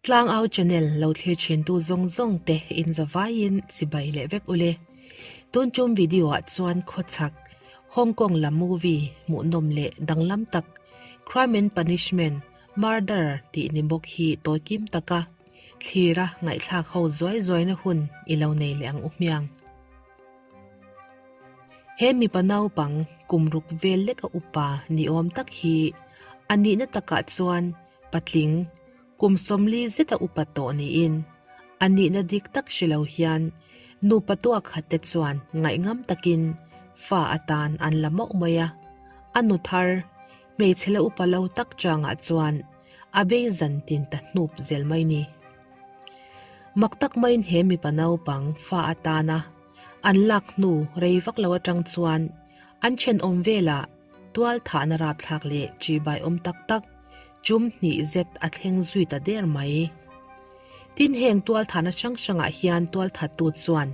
Tlangau channel lo thlir thintu zawng zawng te in zavaiin chibai leh vek ule. Tun tum video ah chuan khawchhak Hong Kong lam movie hmuhnawm leh danglam tak Crime and Punishment, Murder tih ni bawk hi tawi kim taka thlira ngaihthlak ho zuai zuaina hun i lo nei leh ang u hmiang. He mipa naupang kum ruk vel leka upa ni awm tak hi a nihna takah chuan patling kum 40 zeta upa tawh niin a nihna dik tak hre lo hian nupa tuak khat te chuan ngaihngam takin fa atan an la mauh mai a, a nu thar hmeichhe la upa lo tak changah chuan a bei zan tin ta hnup zel mai ni. Mak tak maiin he mipa naupang fa atana an lak hnu rei vak lo atang chuan an thenawm velah tual thahna rapthlak leh chibai awm tak tak chum hnih zet a thleng zui ta der mai. Tin heng tual thahna hrang hrangah hian tual thattu chuan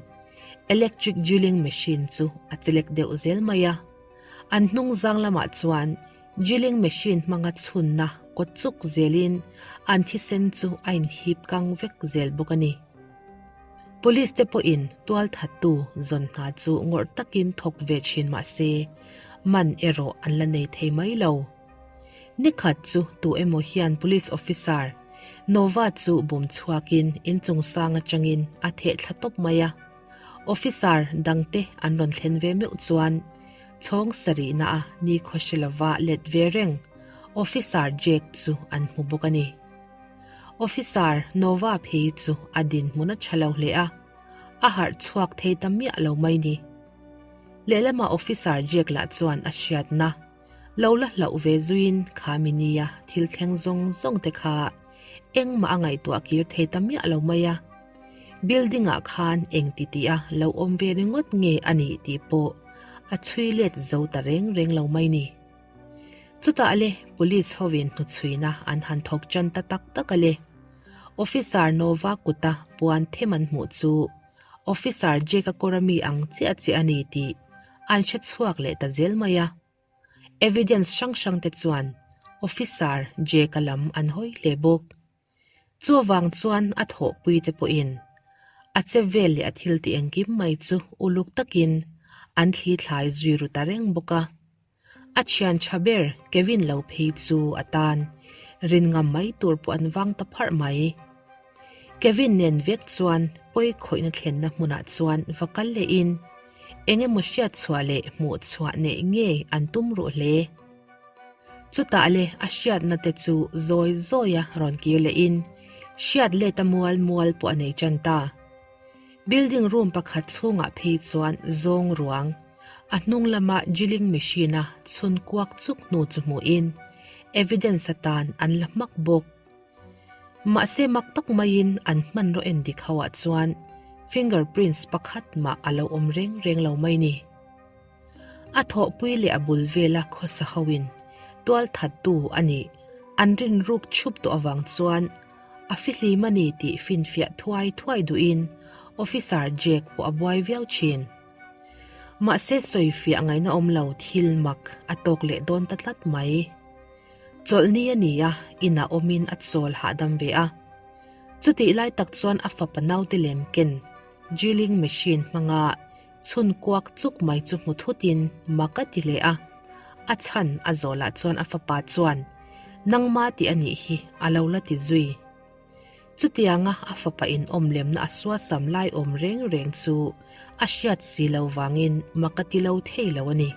electric drilling machine chu a chelek deuh zel mai a, an hnung zang lamah chuan Drilling machine hmanga chhunna kawt chuk zelin an thisen chu a inhip kang vek zel bawk a ni. Police te pawhin tualthattu zawn hna chu ngawrh takin thawk ve thin mah se, man erawh an la nei thei mai lo. Nikhat chu tu emaw hian police officer Nova chu bum chhuakin inchung sang atangin a theh thla tawp mai a. Officer dangte an rawn thlen ve meuh chuan Chhawng sarihna a ni khawhre lova let ve reng Officer Jake chu an hmu bawk a ni. Officer Nova phei chu a dinhmun a tha lo hle a, a harh chhuak thei ta miah lo mai ni. Lehlamah Officer Jake lah chuan a hriatna lo la hlauh ve zuiin kha mi nia thil thleng zawng zawng te kha engmah a ngaihtuah kir thei ta miah lo mai a. Building ah khan eng ti tih a lo awm ve ringawt nge a nih tih pawh a chhui let zo ta reng reng lo mai ni. Chutah le police hovin hnuchhuina an han thawk tan ta tak tak a le. Officer Nova kuta puan them an hmuh chu Officer Jake-a kawr ami ang chiah chiah a ni tih an hre chhuak leh ta zel mai a. Evidence hrang hrang te chuan Officer Jake-a lam an hawi hle bawk. Chuvang chuan a thawhpui te pawhin a che vel leh a thil tih engkim mai chu uluk takin an thli thlai zui ru ta reng bawk a. A thian tha ber Kevin lo phei chu a tan rin ngam mai tur pawh an vang ta pharh mai. Kevin nen vek chuan pawi khawihna thlenna hmunah chuan va kal lehin eng emaw hriat chhuah leh hmuh chhuah neih ngei an tum ruh hle. Chutah le a hriatna te chu zawi zawia rawn kir lehin hriat let a mual mual pawh a nei tan ta. Building room pakhat chhungah phei chuan zawng ruang, a hnung lama drilling machine a chhun kuak chuk hnu chu hmuhin evidence atan an la hmak bawk. Mahse mak tak maiin an hmanraw en dik ho ah chuan fingerprints pakhat mah a lo awm reng reng lo mai ni. A thawhpui leh a bul vela khawsa hoin tual thattu a nih an rin ruk chhup tawh avang chuan a fihlim a ni tih finfiah thuai thuai duhin Officer Jake pawh a buai viau thin. Mahse sawifiah ngaihna awm lo thil mak a tawk leh dawn ta tlat mai. Chawlhni a ni a, inah awmin a chawl hahdam ve a. Chutih lai tak chuan a fapa naute lem ken drilling machine hmanga Chhun kuak chuk mai chu hmu thutin mak a ti leh a, a chhan a zawh lah chuan a fapa chuan, Nangma tih a nih hi a lo la ti zui. Chutianga a fapa in awm lemna a suasam lai awm reng reng chu a hriat si lo vangin mak a ti lo thei lo a ni.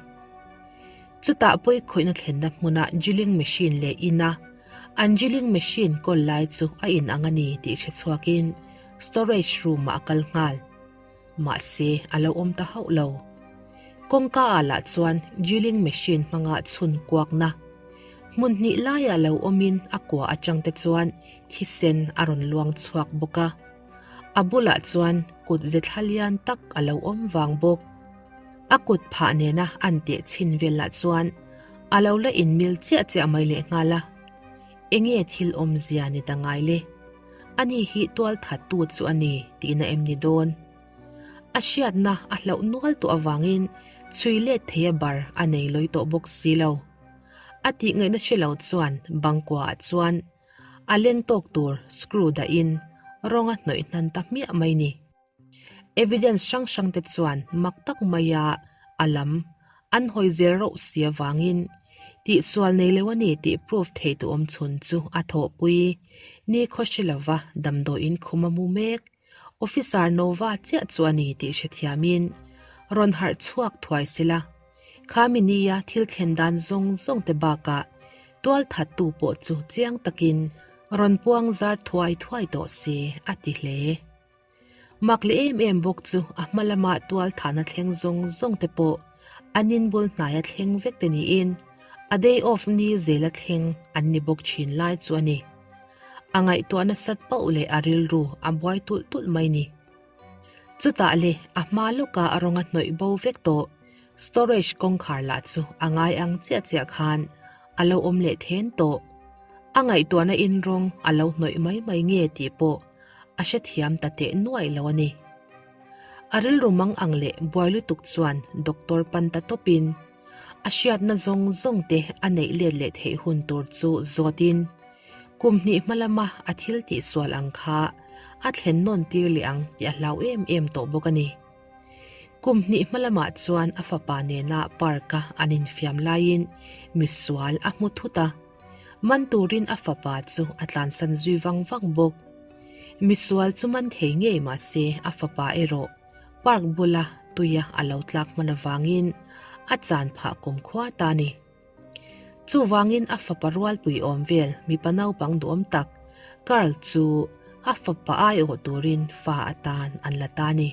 Chutah pawi khawihna thlenna hmuna drilling machine leh ina an drilling machine kawl lai chu a inang a ni tih hre chhuakin storage room-ah a kal nghal. Mahse, a lo awm ta hauh lo. Kawngka ah lah chuan drilling machine hmanga chhun kuakna hmun hnih laiah lo awmin a kua atang te chuan thisen a rawn luang chhuak bawk a. A bulah chuan kut ze thla lian tak a lo awm vang bawk. A kut phah nena an teh chhin vel lah chuan a lo la inmil chiah chiah mai lehnghal a. Enge thil awmzia ni ta ngai le? Ani hi tual thattu chu a ni tihna em ni dawn? A hriatna a hlauh nual tawh avangin chhui let theia bar a nei lawi tawh bawk si lo. A tih ngaihna hre lo chuan bangkuaah chuan A leng tawk tur screw dahin rawng a hnawih hnan ta hmiah mai ni. Evidence hrang hrang te chuan mak tak maia a lam an hawi zel rauh si avangin tihsual nei lo a ni tih proof thei tu awm chhun chu a thawhpui ni khaw hre lova damdawiin khum a mu mek. Officer Nova chiah chu a ni tih hrethiamin rawn harh chhuak thuai sela, khami nia thil thlen dan zawng zawng te bakah tualthattu pawh chu chiang takin rawn puang zar thuai thuai tawh se a ti hle. Mak leh em em bawk chu a hma lama tualthahna thleng zawng zawng te pawh an inbul hnaia thleng vek te niin a day off ni zela thleng an ni bawk thin lai chu a ni. A ngaihtuah nasat pauh leh a rilru a buai tulh tulh mai ni. Chutah le a hma lawka a rawnga hnawih bo vek tawh storage kawngkhar lah chu a ngai ang chiah chiah khan a lo awm leh then tawh. A ngaihtuahna in rawng a lo hnawih mai mai nge tih pawh a hrethiam ta teh nuaih lo a ni. A rilru mang ang leh buai lutuk chuan doctor pan ta tawpin a hriatna zawng zawng te a neih let leh theih hun tur chu zawtin kum hnih hma lama a thil tihsual ang kha a thlen nawn tir leh ang tih a hlau em em tawh bawk a ni. Kum hnih hma lamah chuan a fapa nena park-a an infiam laiin misual a hmu thut a, man turin a fapa chu a tlansan zui vang vang bawk. Misual chu man thei ngei mahse a fapa erawh park bula tuia a lo tlak hman avangin a chan phah kumkhua ta a ni. Chuvangin a fapa rualpui awm vel mipa naupang duhawm tak Carl chu a fapa aiawh turin fa atan an la ta a ni.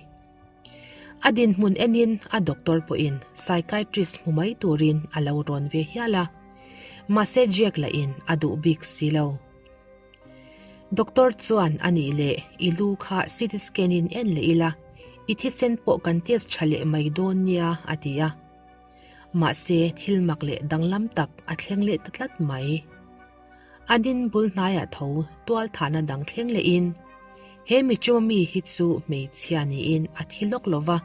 A dinhmun enin a doctor pawhin psychiatrist hmu mai turin a lo rawn ve hial a, mahse Jack lahin a duh bik si lo. Doctor chuan a nih leh i lu kha CT scan in en leh ila, i thisen pawh kan test tha leh mai dawn nia a ti a. Mahse thil mak leh danglam tak a thleng leh ta tlat mai. A din bul hnaiah tho tual thahna dang thleng lehin he michuma mi hi chu hmeichhia niin a thi lawk lo va.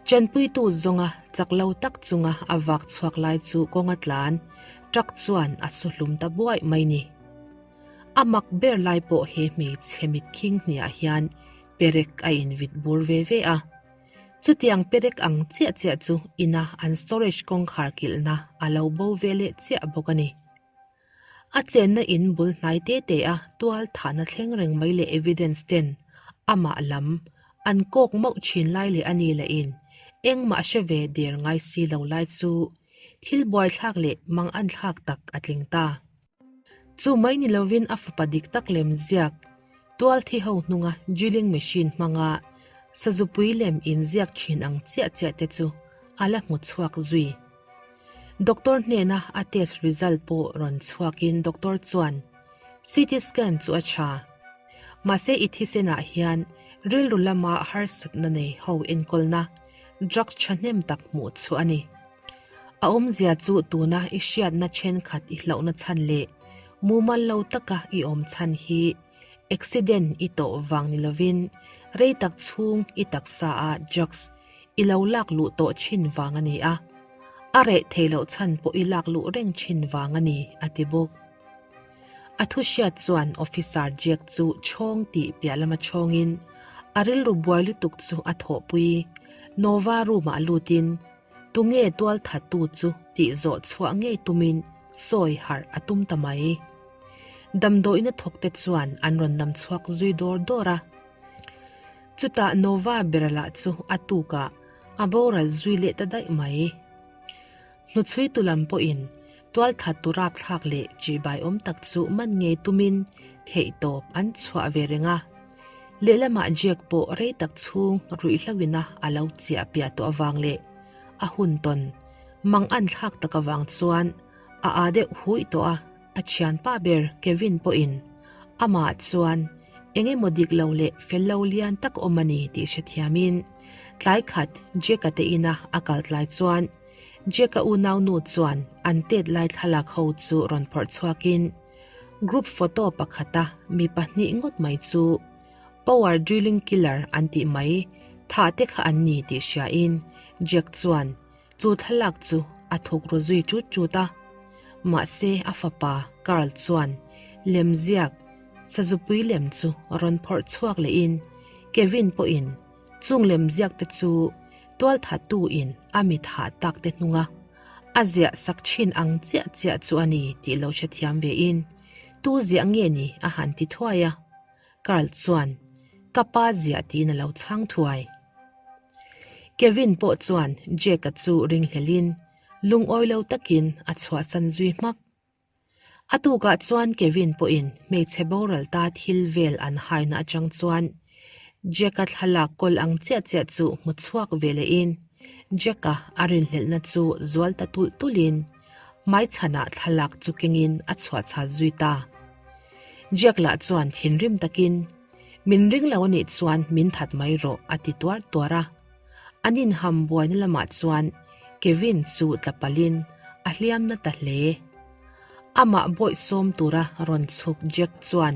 Chanpuitu zawnga chak lo tak chunga a vak chhuak lai chu kawnga tlan truck chuan a su hlum ta buaih mai ni. A mak ber lai pawh he hmeichhe mitkhing hniah hian perek a invit bur ve ve a. Chutiang perek ang chiah chiah chu ina an storage kawngkhar kilhna a lo bo ve leh chiah bawk a ni. A chenna in bul hnai te te a tual thahna thleng reng mai leh evidence ten amah lam an kawk mauh thin lai leh a ni lah in engmah hre ve der ngai si lo lai chu thil buaithlak leh manganthlak tak a tling ta. Chu mai ni lovin a fapa dik tak lem ziak tual thi ho hnunga drilling machine hmanga sazupui lem inziak thin ang chiah chiah te chu a la hmu chhuak zui. Doctor hnena a test result pawh rawn chhuakin doctor chuan CT scan chu a tha. Mahse i thisenah hian rilru lama harsatna nei ho enkawlna drugs thahnem tak hmuh chu a ni. A awmzia chu tuna i hriatna thenkhat i hlauhna chhan leh mumal lo taka i awm chhan hi accident i tawh vang ni lovin rei tak chhung i taksa a drugs i lo lak luh tawh thin vang a ni a, a reh thei loh chhan pawh i lak luh reng thin vang a ni, a ti bawk. A thu hriat chuan Officer Jack chu chhawng tih piah lama chhawngin a rilru buai lutuk chu a thawhpui. Nova room-ah lutin Tunge tualthattu chu tih zawh chhuah ngei tumin sawi harh a tum ta mai. Damdawiina thawkte chuan an rawn nam chhuak zui dawr dawr a. Chutah Nova bera lah chu a tukah a boral zui leh ta daih mai. Hnuchhuitu lam pawhin tualthattu rapthlak leh ṭihbaiawm tak chu man ngei tumin theihtawp an chhuah ve reng a. Lehlamah Jack pawh rei tak chhung ruihhloina a lo chiah piah tawh avang leh a hun tawn mang an thlak tak avang chuan a aa deuh huih tawh a, a thianpa ber Kevin pawhin amah chuan eng emaw dik lo leh fel lo lian tak awm a ni tih hrethiamin tlai khat Jack-a te ina a kal tlai chuan Jack-a unaunu chuan an tet lai thlalak ho chu rawn phawrh chhuakin Group photo pakhata mi pahnih ngawt mai chu Power Drilling Killer an tih mai thah te kha an ni tih hriain Jack chuan chu thlalak chu a thuk ru zui chut chut a. Mahse a fapa Carl chuan. Lemziak sazupui lem chu rawn phawrh chhuak lehin Kevin pawhin chung lemziak te chu tualthattu in a mit hah tak te hnunga a ziah sak thin ang chiah chiah chu a ni tih lo hrethiam ve in tu ziah nge ni a han ti thuai a. Carl chuan ka pa ziah tiin a lo chhang thuai. Kevin pawh chuan Jake-a chu ringhlelin lungawi lo takin a chhuahsan zui hmak. A tukah chuan Kevin pawhin hmeichhe boral ta thil vel an haina atang chuan Jack-a thlalak kawl ang chiah chiah chu hmu chhuak ve lehin Jack-a a rinhlelhna chu zual ta tulh tulhin hmaichhanah thlalak chu kengin a chhuahchhal zui ta. Jack lah chuan thinrim takin, Min ring lo anih chuan min that mai rawh a ti tuar tuar a. An inham buaina lamah chuan Kevin chu tla palhin a hliam na ta hle. Amah bawih sawm tura rawn chhuk Jack chuan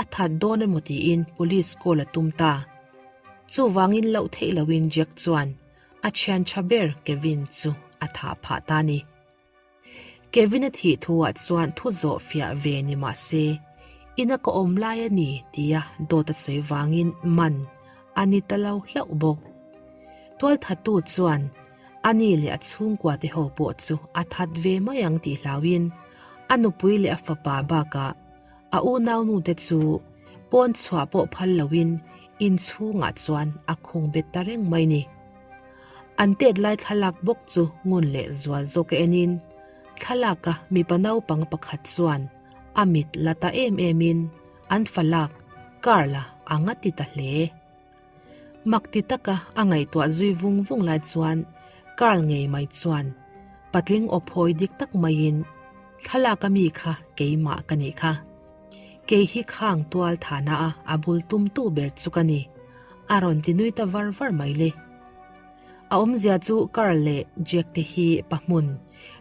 a that dawn emaw tiin police call a tum ta. Chuvangin loh theih loin Jack chuan a thian tha ber Kevin chu a thah phah ta ni. Kevin-a thih thuah chuan thu zawh fiah ve ni mah se, ina ka awm lai a ni tia dawt a sawi vangin man a ni ta lo hlauh bawk. Tualthattu chuan a ni leh a chhungkua te ho pawh chu a that ve mai ang tih hlauhin a nupui leh a fapa bakah a unaunu te chu pawn chhuah pawh phal loin inchhungah chuan a khung bet ta reng mai ni. An tet lai thlalak bawk chu ngun leh zual zawk a enin thlalaka mipa naupang pakhat chuan a mit la ta em emin an falak Carl-a ang a ti ta hle. Mak ti taka a ngaihtuah zui vung vung lai chuan Carl ngei mai chuan patling aw phawi dik tak maiin thlalaka mi kha keimah ka nih kha. Kei hi khang tual thana a a bul tumtu ber chu ka ni. A rawn ti nui ta var var mai le. A awmzia chu Carl leh Jack te hi pa hmun,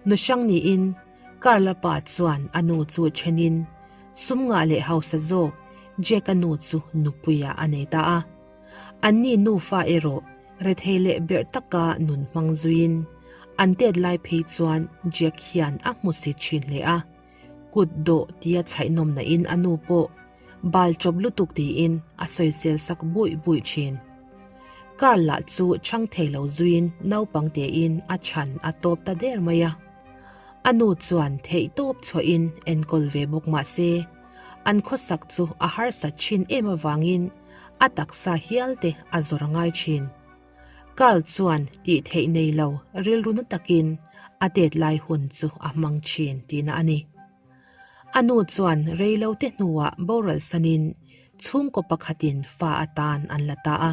nu hrang niin Carl-a pa chuan a nu chu thenin sum ngah leh hausa zawk Jack-a nu chu nupuiah a nei ta a. Anni nufa erawh rethei leh berh taka nun hmang zuiin an tet lai phei chuan Jack hian a hmu si thin hle a. Kut dawh tia chhaihnawm nain a nu pawh bal chawp lutuk tiin a sawisel sak buih buih thin. Carl lah chu chhang thei lo zuiin naupang tein a chhan a tawp ta der mai a. A nu chuan theih tawp chhuahin enkawl ve bawk mah se, an khawsak chu a harsat thin em avangin a taksa hial te a zawr a ngai thin. Carl chuan tih theih nei lo rilru na takin a tet lai hun chu a hmang thin tihna a ni. A nu chuan rei lo te hnuah boral sanin chhungkaw pakhatin fa atan an la ta a.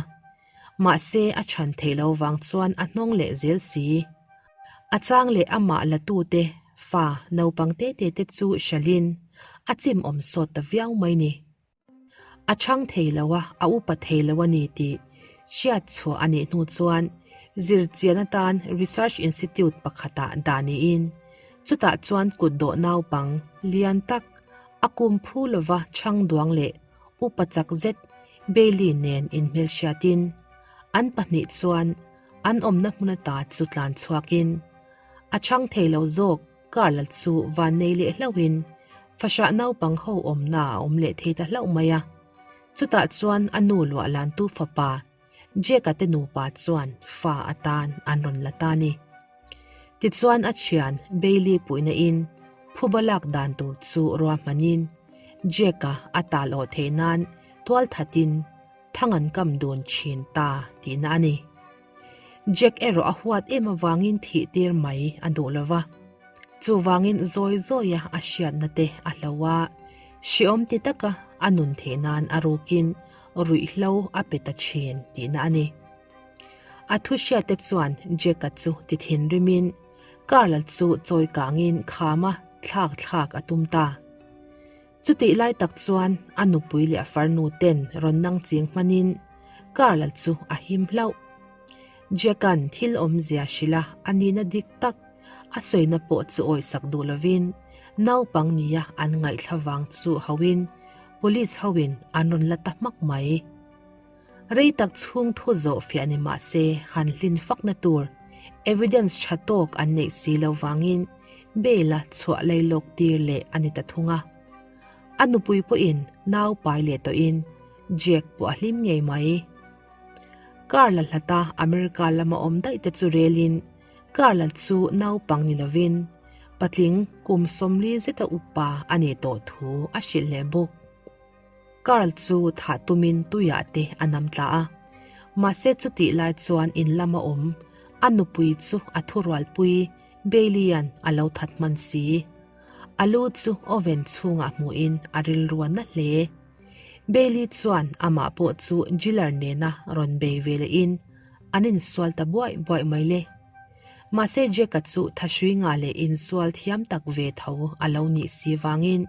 Mahse a chhan theih lo vang chuan a hnawng leh zel si. A chang leh amah la tute fa naupang te te te chu hralhin a chim awm sawt ta viau mai ni. A chhang thei lo a, a upa thei lo a ni tih hriat chhuah a nih hnu chuan zirchian atan Research Institute pakhatah dah niin chutah chuan kutdawh naupang lian tak a kum phu lova chhang duang leh upa chak zet Bailey nen inhmelhriatin an pahnih chuan an awmna hmun ata chu tlan chhuakin a chhang thei lo zawk Carl chu vannei leh hlauhin fahrah naupang ho awmna a awm leh thei ta hlauh mai a. Chutah chuan a nu luah lantu fapa Jack-a te nupa chuan fa atan an rawn la ta ni. Tichuan a thian Bailey puihna in phuba lak dan tur chu ruahmanin Jack-a a tal awh theih nan tual thatin thang an kam dun thin ta tihna a ni. Jack erawh a huat em avangin thih tir mai a duh lo va. Chuvangin zawi zawia a hriatna te a hlo a, hreawm ti taka a nun theih nan a rukin ruihhlo a pe ta thin tihna a ni. A thu hriatte chuan Jack-a chu ti thinrimin Carl-a chu chawi kangin khama thlak thlak a tum ta. Chutih lai tak chuan a nupui leh a farnu ten rawn nang ching hmanin Carl-a chu a him hlauh. Jack-a'n thil awmzia hrilh a a nihna dik tak a sawina pawh chu awisak duh lovin naupang nia an ngaihthla vang chu hoin police hoin an rawn la ta hmak mai. Rei tak chhung thu zawh fiah ni mah se han hlin fakna tur evidence tha tawk an neih si lo vangin bail-a chhuah lei lawk tir leh a ni ta thung a. A nupui pawhin nau pai leh tawhin Jack pawh a hlim ngei mai. Carl-a hlata America lama awm daih te chu relin Carl-a chu naupang ni lovin patling kum 40 zeta upa a nih tawh thu a hrilh leh bawk. Carl chu thah tumin tuiah te a nam tla a, mahse chutih lai chuan in lama awm a nupui chu a thurualpui Bailey-a'n a lo that hman si. A lu chu oven chhungah hmuhin a rilru a na hle. Bailey chuan amah pawh chu Jiller nena rawn bei ve lehin an insual ta buaih buaih mai le. Mahse Jack-a chu thahrui ngah leh insual thiam tak ve tho a lo nih si vangin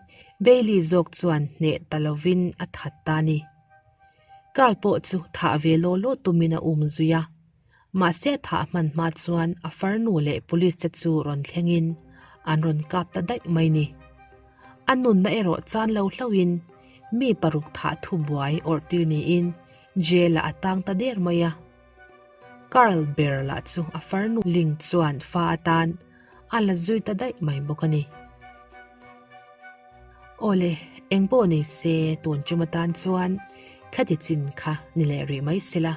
Bailey zawk chuan hneh ta lovin a that ta ni. Carl pawh chu thah ve law law tumin a um zui a. Mahse a thah hman hma chuan a farnu leh police te chu rawn thlengin an rawn kap ta daih mai ni. A nunna erawh chan lo hlauhin mi paruk thah thu buai awrh tir niin jail ah a tang ta der mai a. Carl ber lah chu a farnu ling chuan fa atan a la zui ta daih mai bawk a ni. Awle, eng pawh ni se tun tum atan chuan khati chin kha ni leh rih mai sela.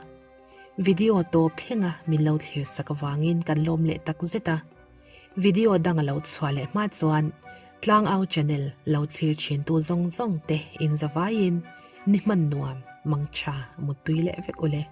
Video tawp thlenga min lo thlir sak avangin kan lawm leh tak zet a. Video dang a lo chhuah leh hma chuan Tlangau channel lo thlir thintu zawng zawng te in zavaiin ni hman nuam mangtha muttui leh vek ule.